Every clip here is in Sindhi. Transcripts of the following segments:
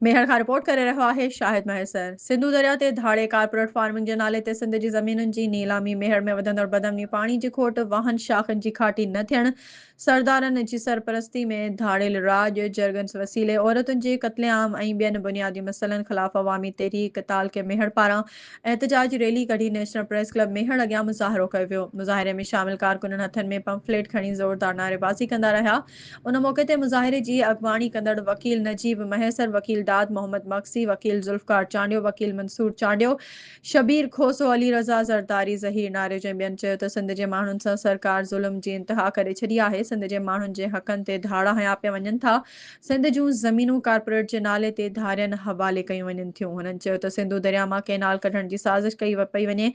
ميهڙ کان رپورٽ ڪري رهيو آهي شاهد مهيسر. سنڌو درياء تي ڌاڙي ڪارپوريٽ فارمنگ جي نالي تي سنڌ جي زمينن جي نيلامي، ميهڙ ۾ وڌندڙ بدامني، پاڻي جي کوٽ، واهن شاخن جي کاٽي نه ٿيڻ، سردارن جي سرپرستي ۾ ڌاڙيل راڄ، جرڳن وسيلي عورتن جي قتل عام ۽ ٻين بنيادي مسئلن خلاف عوامي تحريڪ تعلقي ميهڙ پاران احتجاجي ريلي ڪڍي نيشنل پريس ڪلب ميهڙ اڳيان مظاهرو ڪيو ويو. مظاهري ۾ شامل ڪارڪنن هٿن ۾ پمفليٽ کڻي زوردار نعريبازي ڪندا رهيا. ان موقعي تي مظاهري جي اڳواڻي ڪندڙ وڪيل نجيب مهيسر، وڪيل داد محمد مگسي، وڪيل ذوالفقار چانڊيو، وڪيل منصور چانڊيو، شبير کوسو، علي رضا زرداري، ظهير ناريجو ۽ ٻين چيو ته سنڌ جي ماڻهن سان سرڪار ظلم جي انتها ڪري ڇڏي آهي، سنڌ جي ماڻهن جي حقن تي ڌاڙا هنيا پيا وڃن ٿا، سنڌ جون زمينون ڪارپوريٽ جي نالي تي ڌارين حوالي ڪيون وڃن ٿيون. هنن چيو ته سنڌو درياء مان ڪئنال ڪڍڻ جي سازش ڪئي پئي وڃي،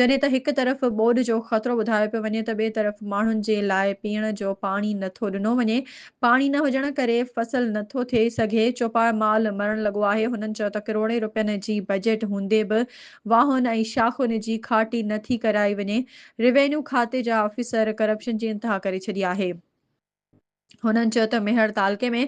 جڏهن ته هڪ طرف ٻوڏ جو خطرو ٻڌايو پيو وڃي ته ٻئي طرف ماڻهن جي لاء پيئڻ جو پاڻي نه ٿو ڏنو وڃي، پاڻي نه هجڻ ڪري فصل نه ٿو ٿئي سگهي، چوپائي مال مرڻ لڳو آهي، هنن چيو ته ڪروڙين روپين جي بجيٽ هوندي به واهن ۽ شاخن جي کاٽي نه ٿي ڪرائي وڃي، روينيو کاتي جا آفيسر ڪرپشن جي انتها ڪري ڇڏي آهي. هنن چيو ته ميهڙ تعلقي ۾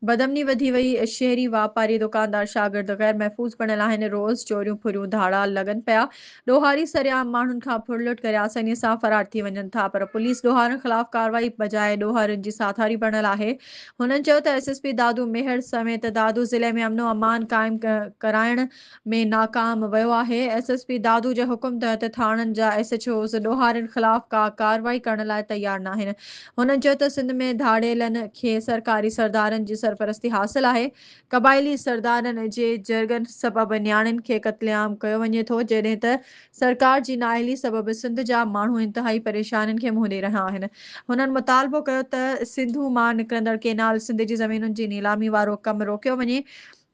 بدامني وڌي وئي، شهري، واپاري، دڪاندار، شاگرد غير محفوظ بڻيل آهن، روز چوريون، ڦريون، ڌاڙا لڳن پيا، ڏوهاري سرعام ماڻهن کان ڦرلٽ ڪري آساني سان فرار ٿي وڃن ٿا پر پوليس ڏوهارين خلاف ڪارروائي بجاء ڏوهارين جي ساٿاري بڻيل آهي. هنن چيو ته S S P Dadu Mehar سميت دادو ضلعي ۾ امن و امان قائم ڪرائڻ ۾ ناڪام ويو آهي، ايس ايس پي دادو جي حڪم تحت ٿاڻن جا ايس ايڇ اوز ڏوهارين خلاف ڪا ڪارروائي ڪرڻ لاء تيار ناهن. هنن چيو ته سنڌ ۾ ڌاڙيلن کي سرڪاري سردارن جي سرپرستي حاصل آهي، قبائلي سردارن جي جرڳن سبب نياڻين کي قتل عام ڪيو وڃي ٿو، جڏهن ته سرڪار جي نااهلي سبب سنڌ جا ماڻهو انتهائي پريشانين کي منهن ڏئي رهيا آهن. هنن مطالبو ڪيو ته سنڌو مان نڪرندڙ ڪينال سنڌ جي زمينن جي نيلامي وارو ڪم روڪيو وڃي،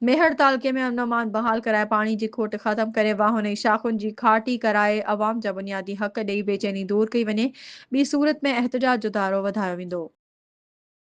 ميهڙ تعلقي ۾ امن امان بحال ڪرائي پاڻي جي کوٽ ختم ڪري واهن ۽ شاخن جي کاٽي ڪرائي عوام جا بنيادي حق ڏئي بيچيني دور ڪئي وڃي، ٻي صورت ۾ احتجاج جو دائرو وڌايو ويندو.